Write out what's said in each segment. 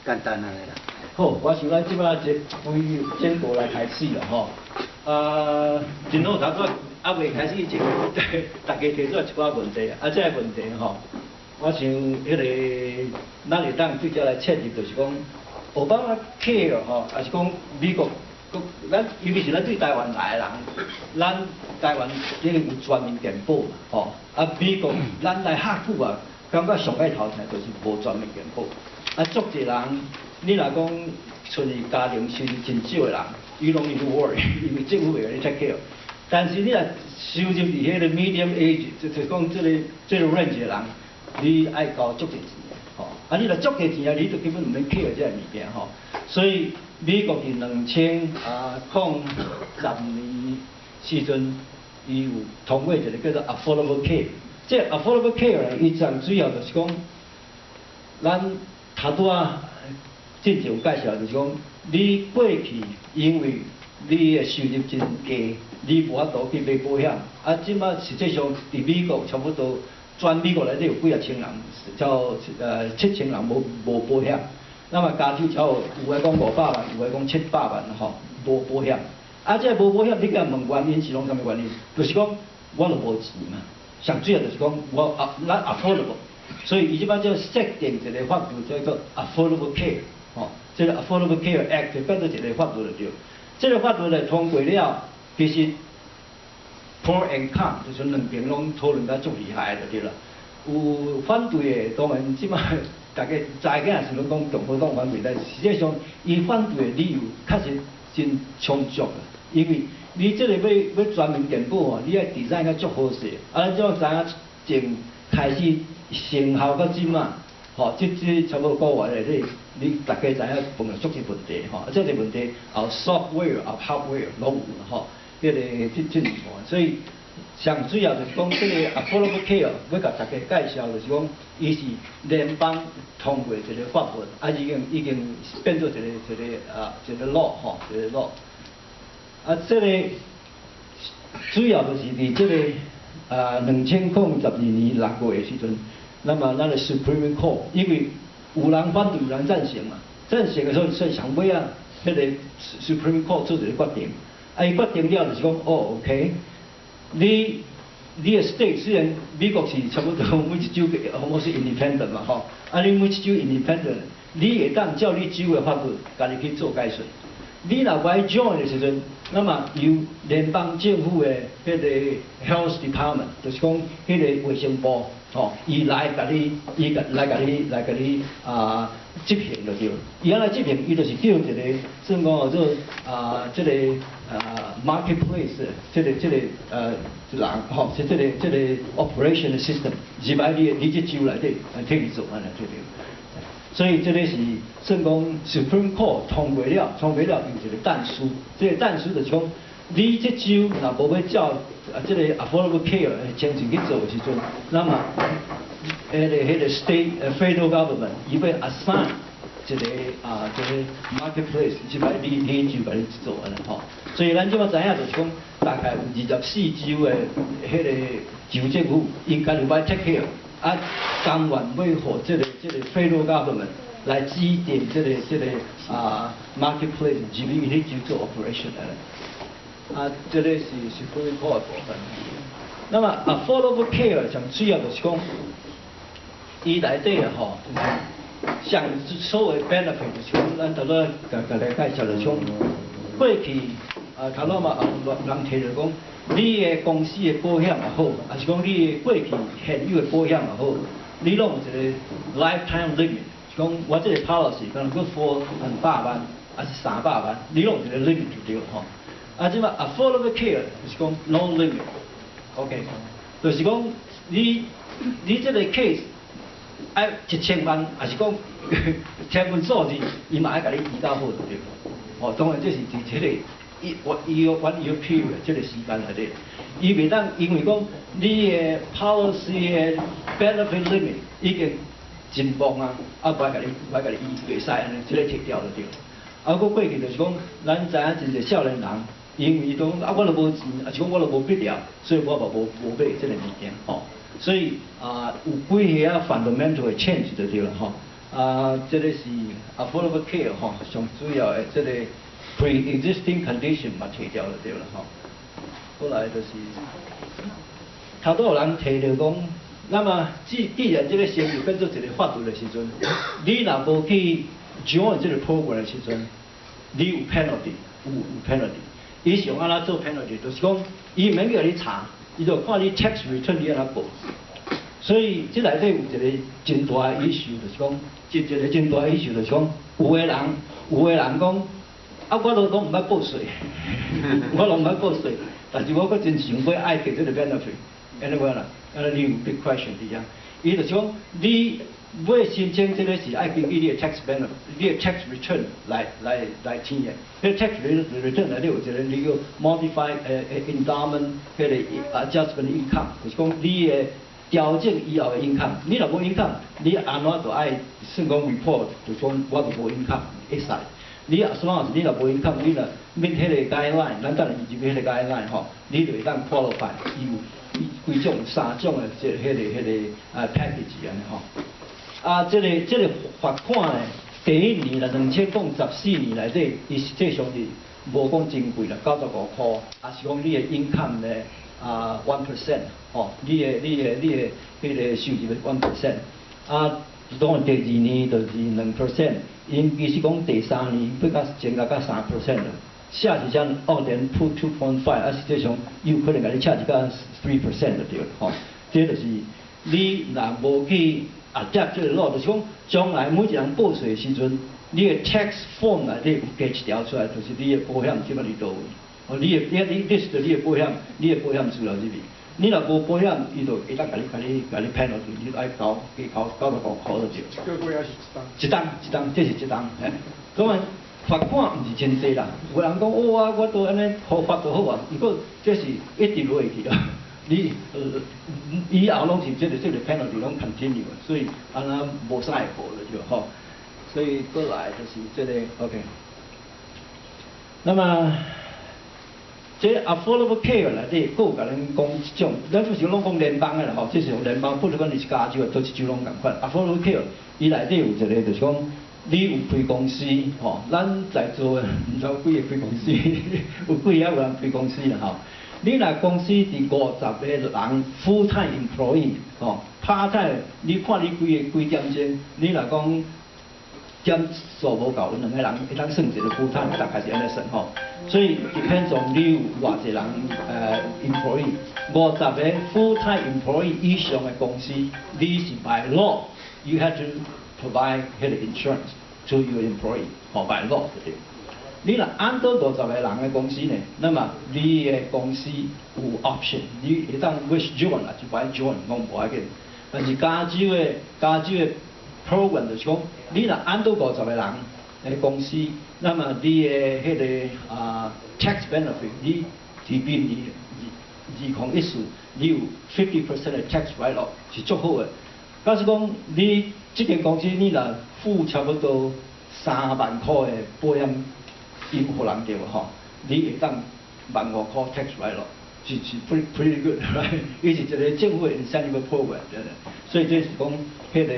簡單按呢啦。好，我想咱這擺這規整個來開始啦吼。啊，真好，頭拄仔猶未開始前，大家提出來一寡問題，啊，這個問題吼，我想彼個咱會當對這來切入，就是講奧巴馬 care 吼，抑是講美國，咱尤其是咱對台灣來的人，咱台灣已經有全民健保嘛，吼，啊，美國咱來遐久啊，感覺上愛頭痛就是無全民健保，啊，足濟人，你若講像是家庭收入真少的人，伊攏 don't need to worry，因為政府會共你 take care。但是你若收入佇彼個 medium age，就是講這個 range 的人，你愛交足濟錢，吼。啊，你若足濟錢啊，你就根本毋免 care 這個物件吼。所以美國佇2010年時陣，伊有通過一個叫做 Affordable Care。這個 Affordable Care 伊上主要就是講，咱頭拄仔進前有介紹，就是講你過去因為你的收入真低，你無法度去買保險。啊，這擺實際上佇美國差不多全美國內底有幾仔千人，超7000人無保險。那麼加州超有的講500萬，有的講700萬吼，無保險。啊，這個無保險，你共問原因是攏啥物原因？就是講我就無錢嘛。上主要就是講我啊，咱 affordable，所以伊這擺就設定一個法律叫做 Affordable Care，吼，這個 Affordable Care Act 就變做一個法律就對。這個法律來通過了，其實 pro and con 就是兩邊攏討論甲足厲害就對啦。有反對的，當然這擺大家知影是攏講共和黨反對，但實際上伊反對的理由確實真充足，因為你這個欲欲全民健保吼，你愛 design 甲足好勢，啊，咱這知影從開始生效到這馬，吼，這差不多個月內底，你大家知影碰著足濟問題吼，這個問題有 software 有 hardware 攏有吼，彼個這這兩項，所以上主要就是講這個 Affordable Care 欲共大家介紹，就是講伊是聯邦通過一個法律，啊已經變做一個 law 吼，一個 law。啊，這個主要就是佇這個2012年6月的時陣，那麼咱的 Supreme Court 因為有人反對，有人贊成嘛，贊成的時候，所以上尾仔，彼個 Supreme Court 做一個決定，啊，伊決定了就是講，哦，OK，你的 state 雖然美國是差不多每一州攏是 independent 嘛，吼，啊，你每一州 independent，你會當照你州的法律，家己去做解說。你若無愛 join 的時陣，那麼由聯邦政府的彼個 Health Department，就是講彼個衛生部，吼，伊來共你，伊來共你，來共你啊執行就對。伊按呢執行，伊就是叫一個算講做啊，這個啊 marketplace，這個人吼，是這個 operation system，入來你這州內底來替你做按呢對對。所以這個是算講 Supreme Court 通過了，通過了有一個但書，這個但書就是講，你這州若無欲照啊這個 Affordable Care 的程序去做的時陣，那麼彼個 state federal government 伊欲 assign 一個啊這個 marketplace 入來你州共你做按呢吼。所以咱這擺知影就是講，大概有24州的彼個州政府應該有愛 take care。啊，甘願欲予這個 federal government 來指定這個啊 marketplace 入去彼州做 operation 的。啊，這個是 Supreme Court 的部分。那麼 Affordable Care 上主要就是講，伊內底吼，就是像所謂 benefit 就是講，咱頭拄共大家介紹就是講，過去啊頭拄嘛有人提著講，你的公司的保險也好，抑是講你的過去現有的保險也好，你攏有一個 lifetime limit，是講我這個 policy 可能閣 for 200萬，抑是300萬，你攏有一個 limit 就對吼。啊，這擺 Affordable Care 就是講 no limit，OK，就是講你這個 case 愛1000萬，抑是講天文數字，伊嘛愛共你醫到好就對。哦，當然這是佇這個一我伊個 one year period 這個時間內底，伊袂當因為講你的 policy 的 benefit limit 已經真膨啊，啊無愛共你醫袂使按呢，這個撤掉就對。啊，閣過去就是講，咱知影真濟少年人，因為伊講啊，我都無錢，抑是講我都無必要，所以我嘛無買這個物件吼。所以啊，有幾個啊 fundamental 的 change 就對了吼。啊，這个是 Affordable Care 吼，上主要的這个 pre-existing condition 嘛提掉就對啦吼。過來就是，頭拄有人提著講，那麼既然這个生意變做一个法律的時陣，你若無去 join 這个 program 的時陣，你有 penalty，有 penalty。伊是用按怎做 penalty，就是講，伊毋免去共你查，伊就看你 tax return 你按怎報。所以這內底有一个真大的 issue，就是講，一个真大的 issue 就是講，有的人講，啊，我都攏毋捌報稅，我攏毋捌報稅，但是我閣真想欲愛摕這个 benefit，按呢款啦，按呢你有 big question 佇遐。伊就是講，你欲申請這个是愛根據你的 tax benefit，你的 tax return 來填的。彼 tax return 內底有一个你叫 modified endowment 彼个 adjustment income，就是講你的調整以後的 income，你若無 income，你按怎都愛算講 report，就講我就無 income 會使。你 as long as 你若無 income，你若 meet 彼个 guideline，咱等下入去彼个 guideline 吼，你就會當 qualify。伊有幾種三種的這彼个啊 package 按呢吼。啊，這个罰款呢，第一年啦，2014年內底，伊實際上是無講真貴啦，95箍，也是講你的 income 呢啊 1% 吼，你的彼个收入的 1%，啊，當然第二年就是2%，𪜶其實講第三年欲較增加到3% 啦。寫是這2.2 2.5，啊，實際上有可能共你車一到 3% 就對了吼。這就是你若無去 adapt 這个 law，就是講將來每一个人報稅的時陣，你的 tax form 內底有加一條出來，就是你的保險這擺佇佗位。哦，你的你你 list 你的保險，你的保險資料入去。你若無保險，伊就會當共你 penalty，你愛交加交95箍就對。一個月還是一冬？一冬一冬，這是一冬，嘿。當然罰款毋是真濟啦，有人講哦啊，我都按呢予罰就好啊，毋過這是一直落去啊。你以後攏是這个 penalty 攏 continue，所以按呢無啥會報就對吼。所以過來就是這个 OK。那麼這 Affordable Care 內底，閣有共恁講一種，咱不是攏講聯邦的啦吼，這是用聯邦，不管你是加州的，佗一州攏仝款。Affordable Care 伊內底有一个就是講，你有開公司吼，咱在座的毋知有幾个開公司，有幾个有人開公司啦吼。你若公司佇50個人 full time employee 吼，part time 你看你幾个幾點鐘，你若講點數無夠，有兩個人會當算一個 full time，大概是按呢算吼。所以 depends on 你有偌濟人employee，50個 full time employee 以上的公司，你是 by law you have to provide 彼个 insurance to your employee，吼 by law 對。你若 under 50個人的公司呢，那麼你的公司有 option，你會當 wish join 啊，就愛 join 攏無要緊。但是加州的 program 就是講，你若 under 50個人的公司，那麼你的彼个啊 tax benefit，你佇明年2014，你有 50% 的 tax write off 是足好的。假使講你這間公司你若付差不多3萬箍的保險金予人對無吼，你會當15,000箍 tax write off，是 pretty good，right？伊是一個政府的 incentive program，對不對？所以這是講彼个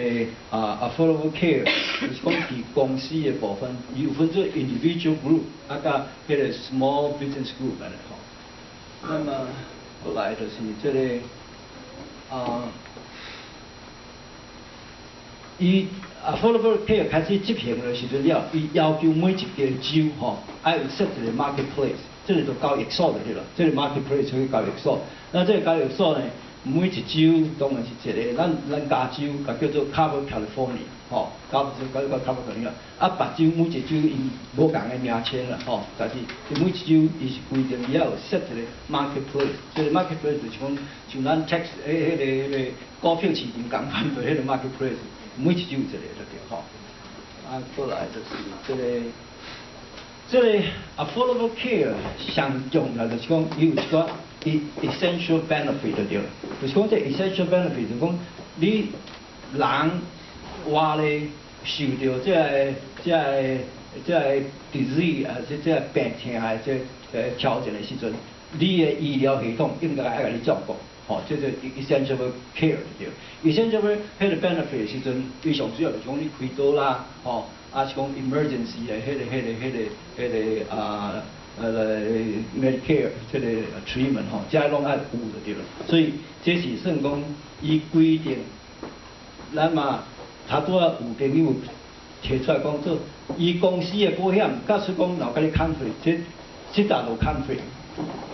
啊 Affordable Care，就是講佇公司的部分，伊有分做 individual group，啊佮彼个 small business group 按呢吼。那麼過來就是這个啊，伊 Affordable Care 開始執行的時陣了，伊要求每一个州吼，愛有設一個 marketplace，這個就交易所就對了，這個 marketplace 屬於交易所。那這個交易所呢，每一州當然是一个，咱加州共叫做 Cover California，吼，加州叫做 Cover California。啊，別州每一州伊無仝的名稱啦，吼，但是每一州伊是規定伊要有設一個 marketplace，這個 marketplace 就是講像咱 tax 彼個股票市場仝款，就彼個 marketplace，每一州有一個就對吼。啊，過來就是這個 Affordable Care 上重要就是講伊有一寡 essential benefit 就對了，就是講這 essential benefit 就是講你人活咧受著這个 disease 啊，這个病痛的這個挑戰的時陣，你的醫療系統應該愛共你照顧。吼，這個 essential care 對。essential 彼個 benefit 的時陣，伊上主要就是講你開刀啦，吼，抑是講 emergency 的彼個啊，Medicare 這個 treatment 吼，這攏愛有就對了。所以這是算講伊規定，咱嘛頭拄仔有朋友提出來講做，伊公司的保險，假使講若佮你 conflict，這搭就 conflict。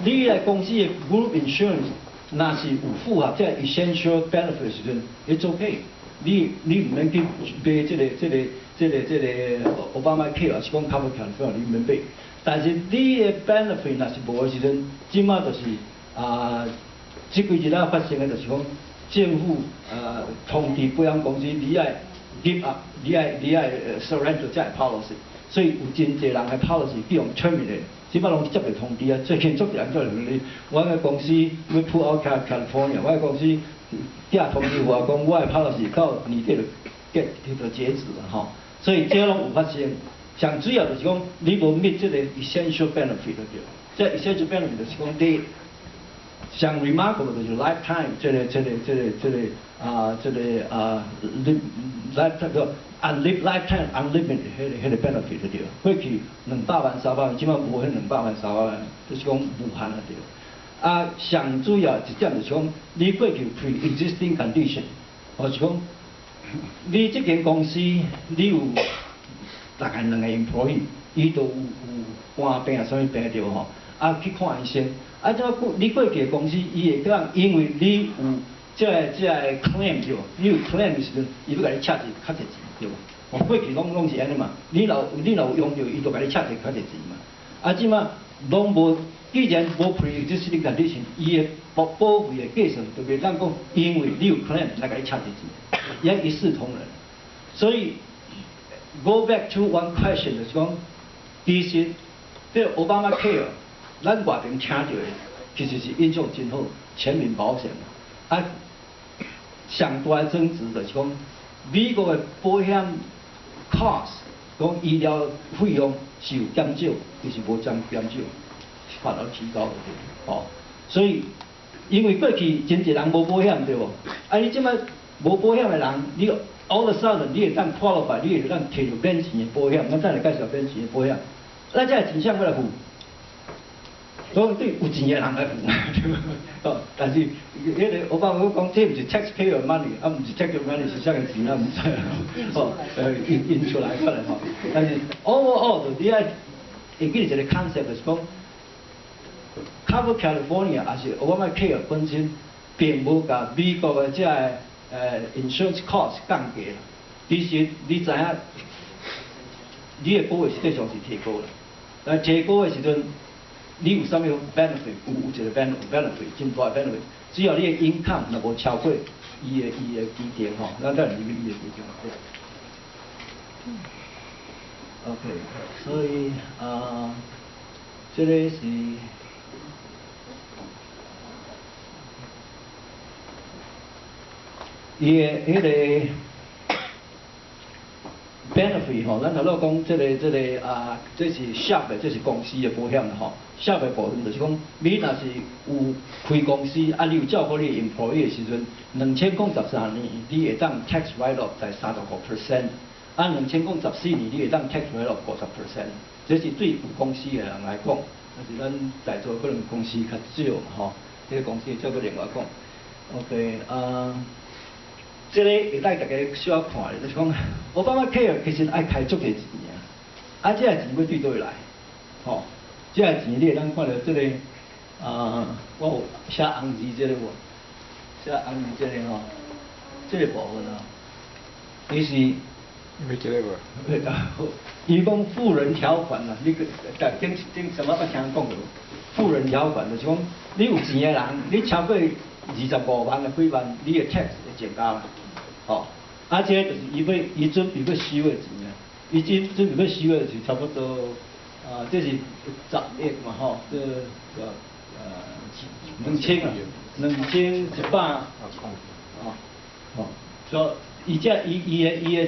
你來公司的 group insurance 若是有符合這 essential benefit 時陣，it's okay。你毋免去買這個 Obamacare，抑是講 Cover California，你毋免買。但是你的 benefit 若是無的時陣，這馬就是啊，這幾日仔發生的就是講，政府通知保險公司，你愛 give up，你愛 surrender 這個 policy，所以有真濟人的 policy 去予 terminate，這擺攏接到通知啊。最近足濟人做你，我的公司欲 pull out California，我的公司寄通知我講，我的 policy 到年底就結就截止了吼，所以這攏有發生。上主要就是講，你無 meet 這個 essential benefit 就對。這 essential benefit 就是講你上 remarkable 就是 lifetime 這個 lifetime lifetime unlimited 彼個 benefit 就對。過去200萬300萬，這擺無彼200萬300萬，就是講無限就對。啊，上主要一點就是講，你過去 pre-existing condition，或是講你這間公司你有大概兩個 employee，伊都有肝病啊，啥物病著吼，啊去看醫生，啊這過你過去的公司，伊會當因為你有這個 claim 對無？你有 claim 的時陣，伊欲共你 charge 較濟錢對無？哦，過去攏是按呢嘛，你若有用著，伊就共你 charge 較濟錢嘛。啊，這馬攏無，既然無 pre-existing condition，伊的保費的計算就袂當講，因為你有 claim 來共你 charge 錢，也一視同仁。所以 go back to one question 就是講，其實這 Obamacare，咱外爿聽著的其實是印象真好，全民保險嘛。啊，上大的爭執就是講，美國的保險 cost，講醫療費用是有減少，其實無減少，反而提高的對。哦，所以因為過去真濟人無保險對無？啊，你這擺無保險的人，你 all of a sudden 你會當 qualify，你會當提著免錢的保險。咱等下介紹免錢的保險。咱這個錢誰欲來付？所以對有錢的人來付，對無？哦，但是彼個奧巴馬講，這毋是 taxpayer money，啊，毋是 taxpayer money 是啥個錢啊？毋知哦，印出來可能吼。但是 overall 就你愛會記得一個 concept 就是講，Cover California 抑是 Obamacare 本身並無共美國的這個insurance cost 降低啦。其實你知影，你的保費實際上是提高啦。但提高的時陣，你有啥物 benefit？有一個 benefit，真大 benefit。只要你的 income 若無超過伊的規定吼，咱再入去伊的規定內底。OK，所以啊，這個是伊的彼個 benefit 吼，咱頭先講這個啊，這是 SHOP 的，這是公司的保險啦吼。SHOP 的部分就是講，你若是有開公司，啊，你有照顧你 employee 的時陣，2013年你會當 tax write off 在35%，啊，2014年你會當 tax write off 50%，這是對有公司的人來講，但是咱在座可能公司較少嘛吼，這個公司照顧另外講。OK 啊。這個會當大家小可看咧，就是講，Obamacare 其實愛開足濟錢啊，啊，這個錢欲對佗位來？吼，這個錢你會當看著這個，啊，我有寫紅字這個無？寫紅字這個吼，這個部分啊，伊是，沒這個無？伊講富人條款啊，你閣頂頂什麼捌聽講過？富人條款就是講，你有錢的人，你超過25萬的幾萬，你的 tax 會增加啦。吼，啊，這個就是伊欲伊準備欲收的錢啊，伊準備欲收的是差不多，啊，這是10億嘛吼，這個兩千啊，2100，哦，哦，所以伊這伊伊的伊的。